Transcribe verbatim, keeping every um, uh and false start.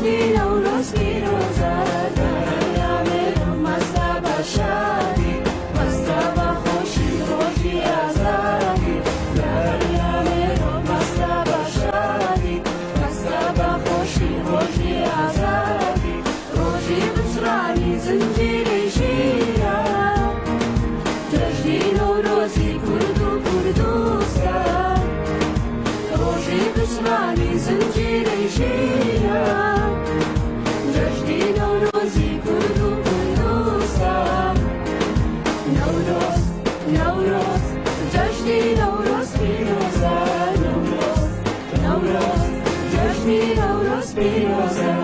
Newroz pîroz e, Derya mêrû mesteba şadî, mesteba xweşî rojî azadî. Derya mêrû mesteba şadî, mesteba xweşî rojî azadî. Rojî biçranî zincîrê jîra, Cejnî Newrozî Kurd û Kurdistan. Rojî biçranî zincîrê jîran. Cejnî Newrozî Kurd û Kurdistan. Newroz, Newroz, Cejnî Newroz pîroz e, Newroz, Newroz, Cejnî Newroz pîroz e.